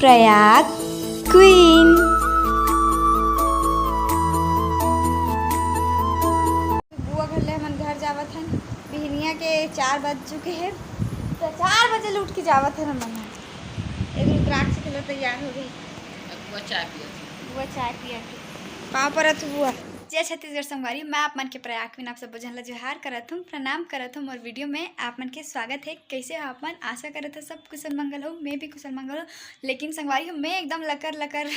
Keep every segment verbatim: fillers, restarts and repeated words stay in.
Prayag queen. बुआ घर ले हमन घर जावत हन। बिहनिया के चार बज चुके हे, तो चार बजे ले उठ के जावत हन हमन ह। एक रुद्राक्ष के लिए तैयार हो गई। अब बुआ चाय पियत हे। बुआ चाय पियत हे। पाँव परत हूँ बुआ। जय छत्तीसगढ़ संगवारी, मैं आप मन के प्रयाग क्वीन आप सब झन ला जोहार करत हूँ, प्रणाम करत हूँ। मोर वीडियो में आप मन के स्वागत है। कैसे हो आप मन? आशा करत हूँ सब कुशल मंगल हो, मैं भी कुशल मंगल हो। लेकिन संगवारी हो, मैं एकदम लकर लकर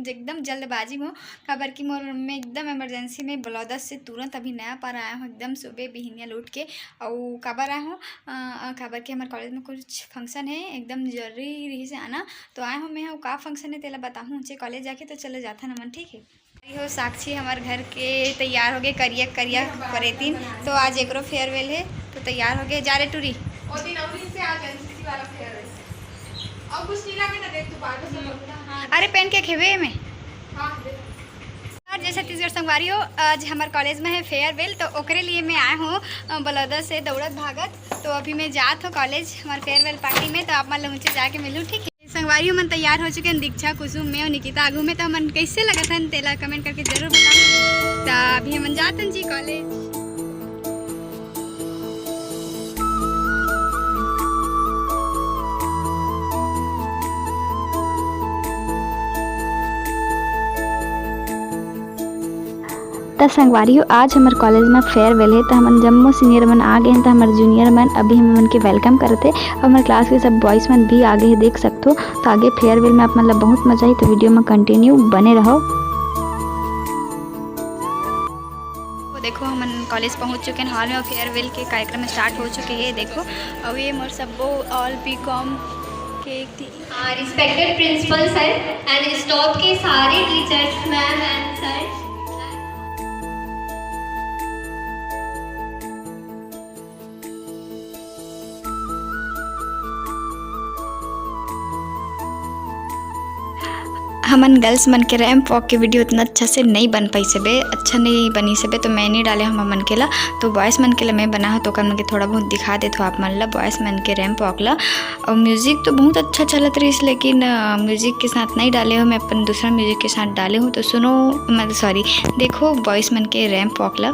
एकदम जल्दबाजी में हूँ, काबर कि मोर मैं एकदम इमरजेंसी में बलौदा से तुरंत अभी नया पर आया हूँ, एकदम सुबह बिहनिया लौट के। अउ काबर आया हूँ, अ, अ, काबर कि हमारे कॉलेज में कुछ फंक्शन है, एकदम जरूरी रही से आना, तो आया हूँ मैं। अउ का फंक्शन है तेला बताहूँ ऊँचे कॉलेज जाके, तो चलो जाथन हमन, ठीक है। ये हो साक्षी, हमार घर के तैयार हो गए, करिया करिया परेतीन। तो आज एकरो फेयरवेल है, तो तैयार हो गए, जा रे टूरी। वो दिन अमृत से आज एनसीसी वाला फेयरवेल। और कुछ नहीं लागे ना, देख तू बार बार सब बोलता। हाँ। अरे पहन के खेबे में। हाँ, देख। और जय छत्तीसगढ़ संगवारी हो, आज हमार कॉलेज में है फेयरवेल, तो ओकरे लिए मैं आए हूँ, अ, बलौदा से दौड़त भागत। तो अभी मैं जात हूँ कॉलेज हमार फेयरवेल पार्टी में, तो आप मन ला ऊँचे जाके मिलूँ, ठीक है। संगवारी हो, हमन तैयार हो चुके हैं, दीक्षा, कुसुम, मैं और निकिता। आगू में तो हमन कैसे लगत हन, तेला कमेंट करके जरूर बताओ। तो अभी हमन जात हन जी कॉलेज। त संगवारी हो, आज हमर कॉलेज में फेयरवेल हे, त हमन जम्मो सीनियर मन आ गए हन, त हमर जूनियर मन अभी हमन के वेलकम करत हे। अउ हमर क्लास के सब बॉयज मन भी आ गए हे, देख सकथो। त आगे फेयरवेल में आप मन ला बहुत मजा आही, त वीडियो में कंटिन्यू बने रहो। वो देखो, हमन कॉलेज पहुंच चुके हैं हॉल में, और फेयरवेल के कार्यक्रम स्टार्ट हो चुके हैं। देखो, अउ ये मोर सब्बो ऑल बीकॉम के एक थी। Respected principal sir and staff के सारे टीचर्स, मैम एंड सर। हमन गर्ल्स मन के रैंप वॉक के वीडियो उतना अच्छा से नहीं बन पाइस हबे, अच्छा नहीं बनिस हबे, तो मैं नहीं डाले हूँ हमन के ला। तो बॉयज़ मन के ला मैं बना हूँ, तो ओकर मन के थोड़ा बहुत दिखा देत हूँ आप मन ला बॉयज़ मन के रैंप वॉक ला। और म्यूजिक तो बहुत अच्छा चलत रहिस, लेकिन अ, म्यूजिक के साथ नहीं डाले हूँ, मैं अपन दूसरा म्यूजिक के साथ डाले हूँ। तो सुनो, मतलब सॉरी, देखो बॉयज़ मन के रैंप वॉक ला।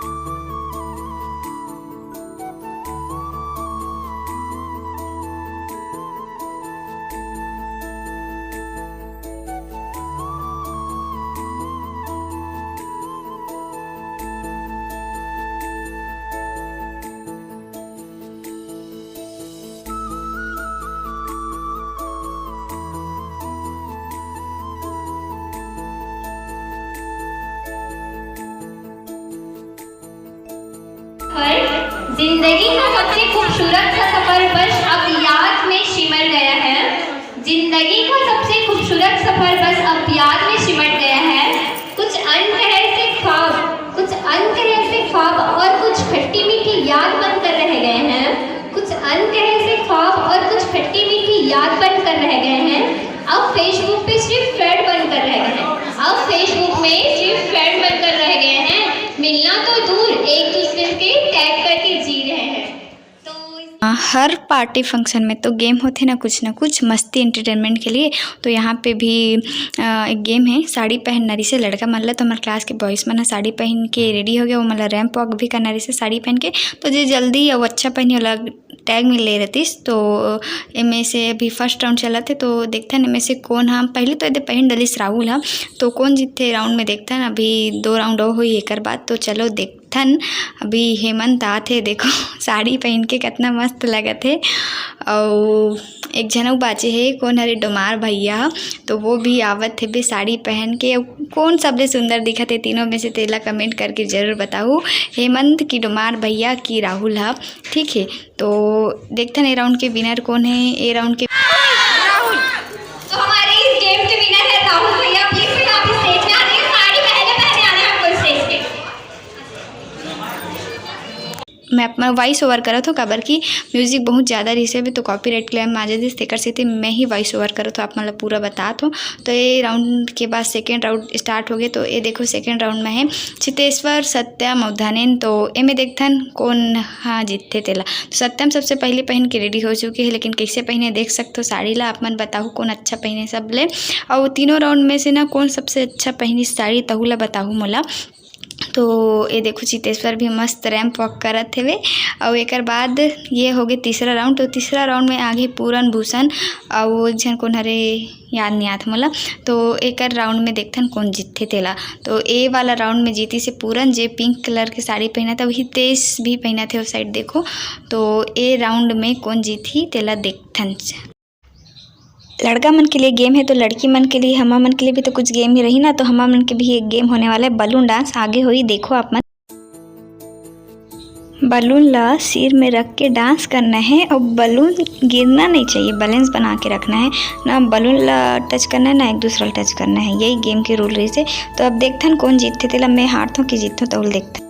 पर जिंदगी का सबसे खूबसूरत सा सफर बस अब याद में सिमट गया है। जिंदगी का सबसे खूबसूरत सफर बस अब याद में सिमट गया है। कुछ अनकहे से ख्वाब, कुछ अनकहे से ख्वाब और कुछ खट्टी मीठी याद बनकर रह गए हैं। कुछ अनकहे से ख्वाब और कुछ खट्टी मीठी याद बनकर रह गए हैं। अब Facebook पे सिर्फ फ्रेंड बनकर रह गए हैं। अब Facebook में सिर्फ फ्रेंड बनकर रह गए हैं। मिलना तो दूर, एक दूसरे के टैग करके जी रहे हैं। तो इस अ, हर पार्टी फंक्शन में तो गेम होथे ना कुछ ना कुछ मस्ती एंटरटेनमेंट के लिए। तो यहाँ पे भी अ, एक गेम है, साड़ी पहनना रहिसे लड़का मन ला। तो हमारे क्लास के बॉयज़ मन ह साड़ी पहन के रेडी हो गया, वो मन ला रैंप वॉक भी करना रहिसे साड़ी पहन के। तो जे जल्दी अउ अच्छा पहनी वाला टैग मिले रहतिस। तो एमे से अभी फर्स्ट राउंड चलत हे, तो देखथन एमे से कौन ह, पहले तो एदे पहन डलिस राहुल ह, तो कौन जीतथे राउंड में देखथन। अभी दो राउंड और होई एकर बाद, तो चलो देखथन। अभी हेमंत आत हे, देखो साड़ी पहन के कितना मस्त लगत हे। अउ एक झन अउ बाचे हे, कौन हरे, डोमार भैया, तो वो भी आवत हे बे साड़ी पहन के। कौन सबले सुंदर दिखत हे तीनों में से, तेला कमेंट करके जरूर बताओ, हेमंत की डोमार भैया की राहुल ह, ठीक है। तो देखथन ए राउंड के विनर कौन है, ए राउंड के राहुल। तो हमारे इस गेम के विनर है राहुल भैया। प्लीज भैया आप स्टेज पे आ जाइए, साड़ी पहले पहने आ रहे हैं हमको स्टेज पे। मैं अपना वॉइस ओवर करत हूँ, काबर कि म्यूजिक बहुत ज़्यादा रहिसे भी तो कॉपीराइट क्लेम आ जाथे, तेकर सेती मैं ही वॉइस ओवर करत हूँ, आप मन ल पूरा बतात हूँ। तो ये राउंड के बाद सेकेंड राउंड स्टार्ट हो गए। तो ये देखो, सेकेंड राउंड में है चितेश्वर, सत्यम और धनेन। तो एमे देखथन कौन, हाँ, जीतथे तेला। तो सत्यम सबसे पहले पहन के रेडी हो चुके हैं, लेकिन कैसे पहने देख सकते हो साड़ी ला, आप मन बताहू कौन अच्छा पहने सब ले। और तीनों राउंड में से ना कौन सबसे अच्छा पहनी साड़ी, तहू ला बताहू मोला। तो ये देखो, चितेश्वर भी मस्त रैंप वॉक करत हेवे। और एकर बाद ये हो गए तीसरा राउंड। तो तीसरा राउंड में आगे पूरन भूषण और एक झन कौन हरे, याद नहीं आत मोला। तो एकर राउंड में देखथन कौन जीतथे तेला। तो ए वाला राउंड में जीती से पूरन, जे पिंक कलर के साड़ी पहना था, वही तेज भी पहना थे उस साइड देखो। तो ए राउंड में कौन जीतही तेला देखथन। लड़का मन के लिए गेम है तो लड़की मन के लिए, हमा मन के लिए भी तो कुछ गेम ही रही ना। तो हमा मन के भी एक गेम होने वाला है, बलून डांस। आगे होई, देखो आप मन। बलून ला सिर में रख के डांस करना है और बलून गिरना नहीं चाहिए, बैलेंस बना के रखना है। ना बलून ला टच करना है, ना एक दूसरा ला टच करना है। यही गेम के रूल रही से। तो अब देखथन कौन जीतथे तेला। मैं हारथों कि जीतथों, तहू ल देखथन।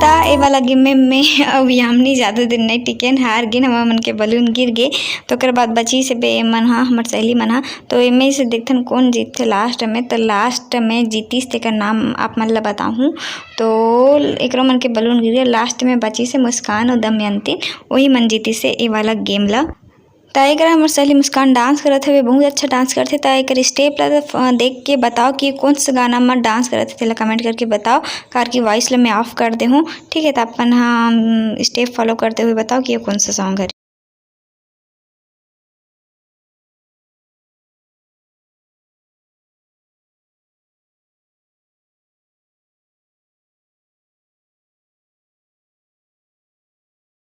ता ए वाला गेम में मैं अउ यामिनी ज़्यादा दिन नहीं टिकेन, हार गेन, हमा मन के बलून गिर गे। तो ओकर बाद बचिस हे बे ए मन हा, हमर सहेली मन हा। तो एमे से देखथन कौन जीतथे लास्ट में। तो लास्ट में जीतिस तेकर नाम आप मन ला बताहूँ। तो एकरो मन के बलून गिर गे, लास्ट में बचिस हे मुस्कान अउ दमयंती, वही मन जीतिस हे ए वाला गेम ला। त एकरा हमर सहेली मुस्कान डांस करत हवे, बहुत अच्छा डांस करथे। त एकर स्टेप ला, अ, देख के बताओ कि कौन सा गाना म डांस करत हे, तेला कमेंट करके बताओ, कार की वॉइस ला मैं ऑफ कर दे हूँ, ठीक है। त अपन ह स्टेप फॉलो करते हुए बताओ कि ये कौन सा सॉन्ग है।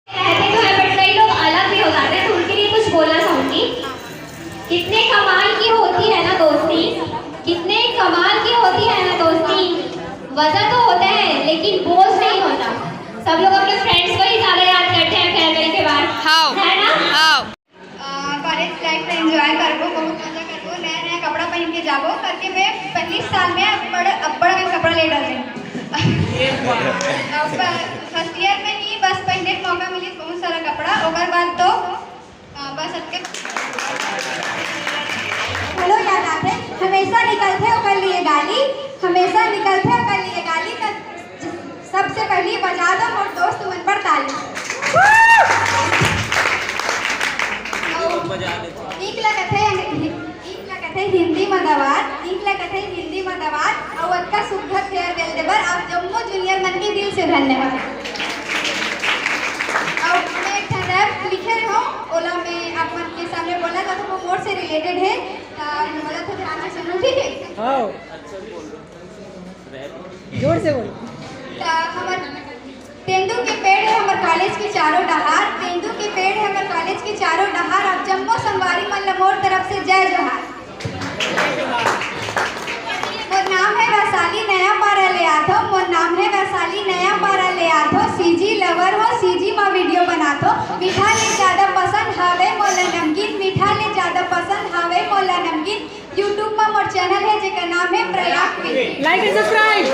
रहते तो हैं, but कई लोग अलग भी हो जाते हैं, तो उनके लिए कुछ बोलना चाहूंगी। कितने कमाल की होती है ना दोस्ती, कितने कमाल की होती है ना दोस्ती। वजह तो होता है, लेकिन बोझ नहीं होता। सब लोग अपने फ्रेंड्स को ही ज्यादा याद करते हैं फेयरवेल के बाद, हाँ। है ना? हाँ। कॉलेज लाइफ में एंजॉय करबो, बहुत मजा करबो, नया नया कपड़ा पहन के जाबो करके मैं पच्चीस साल में अब्बड़ अब्बड़ अकन कपड़ा ले डाले। अब फर्स्ट ईयर में ही बस पहने के मौका मिली बहुत सारा कपड़ा, ओकर बाद तो, अ, बस अतके। हेलो, याद आते, हमेशा निकलते ओकर लिए गाली, हमेशा निकलते ओकर लिए गाली, त सबसे पहली बजा दो मोर दोस्त मन पर ताली। ईंख ला कथे, ईंख ला कथे हिंदी म दवात, ईंख ला कथे हिंदी म दवात, अउ अतका सुग्घर फेयरवेल देबर आप जम्मो जूनियर मन के दिल से धन्यवाद। अउ मैं एक ठन रैप लिखे रहे हूँ, ओला मैं आप मन के सामने बोलना चाहत हूँ, वो मोर से रिलेटेड है। त बोला तो ध्यान से सुनो, ठीक है? हाँ। जोर से बोल। त हमर तेंदू के पेड़ है हमर कॉलेज के चारों डहार, तेंदू के पेड़ है हमर कॉलेज के चारों डहार। आप जम्मो संगवारी मन ल मोर तरफ से जय जोहार। मोर नाम है वैशाली, नया पारा ले आथो। मोर नाम है वैशाली, नया पारा ले आथो। सीजी लवर हो, सीजी मा वीडियो बनाथो। मीठा ले ज्यादा पसंद हावे मोला नमकीन, मीठा ले ज्यादा पसंद हावे मोला नमकीन। YouTube म मोर चैनल हे, जेकर नाम हे Prayag Pinki. Like and subscribe।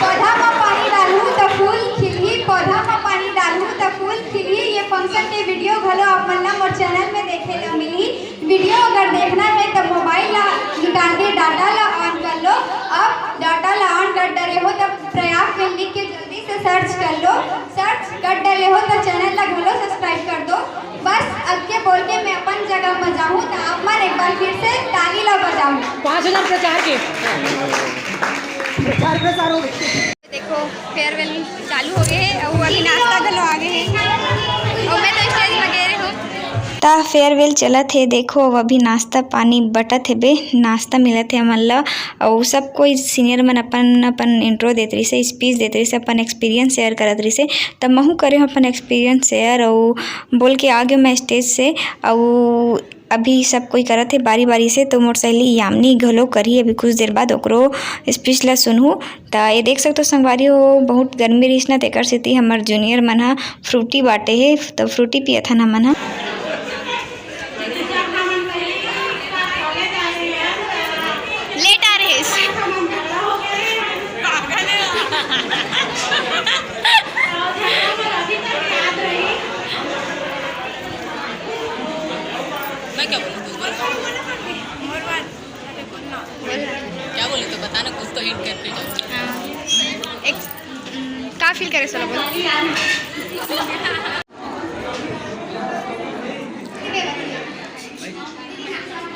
पौधा म पानी डालहूँ त फूल खिलही, पौधा म पानी डालहूँ त फूल खिलही। ये फंक्शन के वीडियो घलो आप मन ला मोर चैनल में देखे ला मिलही। वीडियो अगर देखना हे त मोबाइल ला निकाल के डाटा ला ऑन कर लो। अब डाटा ला ऑन कर डरे हो त प्रयाग पिंकी लिख के जल्दी से सर्च कर लो, सर्च कर डले हो त चैनल ला घलो सब्सक्राइब कर दो। बस अतके बोल के मैं अपन जगह म जाहूँ, त आप मन एक बार फिर से ताली ला बजाओ। पाँच हजार प्रचार के। प्रचार प्रसार हो गए। देखो, फेयरवेल चालू हो गए हे अउ अभी नाश्ता घलो आ गए हे अउ मैं तो स्टेज म गे रहे हूँ। त फेयरवेल चलत हे, देखो, अब अभी नाश्ता पानी बटत हे बे, नाश्ता मिलत हे हमन ल। अउ सब कोई सीनियर मन अपन अपन इंट्रो देत रहिसे, स्पीच देत रहिसे, अपन एक्सपीरियंस शेयर करत रहिसे। त महू करे हूँ अपन एक्सपीरियंस शेयर अउ बोल के आ गेहूँ मैं स्टेज से। अउ अभी सब कोई करत हे बारी-बारी से, तो मोर सहेली यामिनी घलो करही अभी कुछ देर बाद, ओकरो speech ला सुनहू। त ये देख सकथो संगवारी हो, बहुत गर्मी रहिस ना, तेकर सेती हमर junior मन ह Frooti बांटे हे, त Frooti पियत हन हमन ह। Late आ रहे हैं। मैं क्या बोलूँ, कुछ बोल। क्या बोले तो बता ना, कुछ तो hint करके जाओ। हाँ, एक, हम्म, का feel करे, चलो बोल।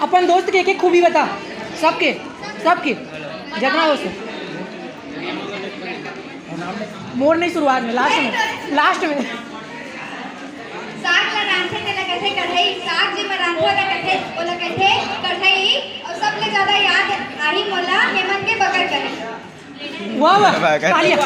अपन दोस्त के एक एक खूबी बता, सबके, सबके, जतना हो सके। मोर नहीं, शुरुआत में, last में, last में। साग ला रांधथे तेला कथे कढ़ई, साग जेमा रांधथे ओला कथे, ओला कथे कढ़ई। और सबले ज्यादा याद आही मोला हेमंत के बगर कढ़ई। वाह, वाह, बगर। तालियां।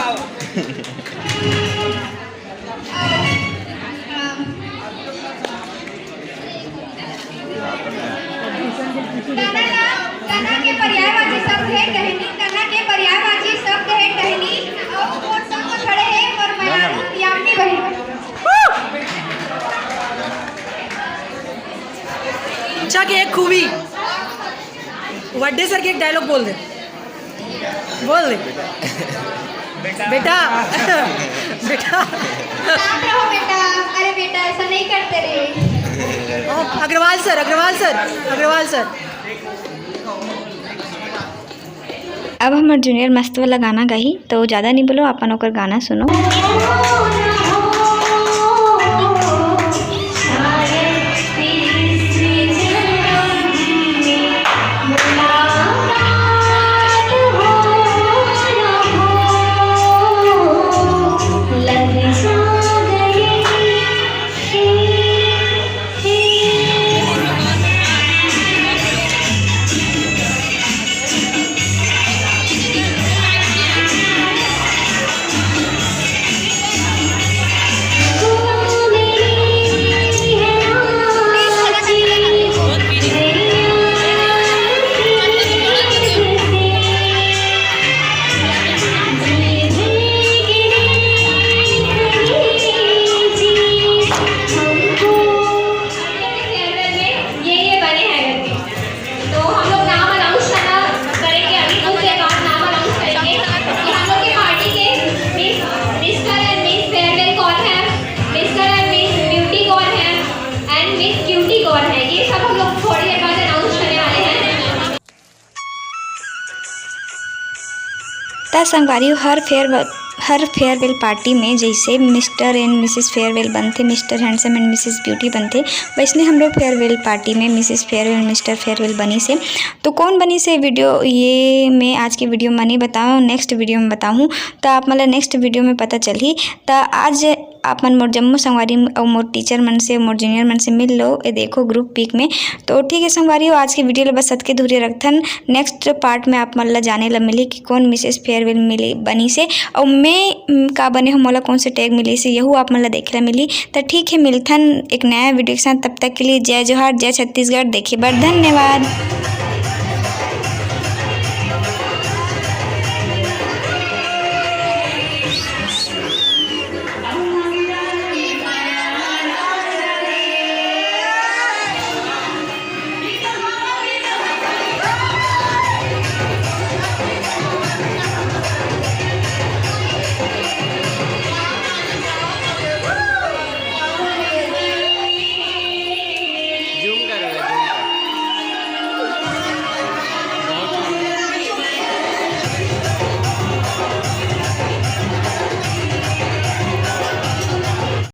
तना ला, तना के पर्यायवाची शब्द हे टहनी, तना के पर्यायवाची शब्द हे टहनी। अउ मोर संग म खड़े हे मोर मयारू यामिनी बहिन। अच्छा के एक खूबी, वड्डे सर के एक dialogue बोल दे। बोल दे। बेटा। बेटा। शांत रहो बेटा। अरे बेटा, ऐसा नहीं करते रे। Agrawal sir, Agrawal sir, Agrawal sir. अब हमर junior मस्त वाला गाना गाही, तो ज्यादा नहीं बोलो, अपन ओकर गाना सुनो। ये, ये बने हैं करके। तो हम लोग नाम announce करना, करेंगे, अभी कुछ देर बाद नाम announce करेंगे कि हम लोग की party के Miss, Mister and Miss Farewell कौन है, Mister and Miss Beauty कौन है, and Miss Cutie कौन है, ये सब हम लोग थोड़ी देर बाद announce करने वाले हैं। त संगवारी हो, हर फेयर, हर farewell party में जैसे Mister and Missus Farewell बनथे, Mister Handsome and Missus Beauty बनथे, वैसने हमरो farewell party में Missus Farewell, Mister Farewell बनिस हे। तो कौन बनिस हे video, ये मैं आज के video में नहीं बताऊँ, next video में बताऊँ। त आप मन ला next video में पता चलही। त आज आप मन मोर जम्मो संगवारी अउ मोर teacher मन से, मोर junior मन से मिल लो। ये देखो group pic में। तो ठीक है संगवारी हो, आज के video ला बस अतके दूरी रखथन। Next part में आप मन ला जाने ला मिली कि कौन Missus Farewell मिली बनिस हे, अउ मैं, उम, का बने हो, मोला कौन से tag मिलिस हे, यहू आप मन ला देखे ला मिली। त ठीक है, मिलथन एक नया video के साथ। तब तक के लिए जय जोहार, जय छत्तीसगढ़। देखे बर धन्यवाद।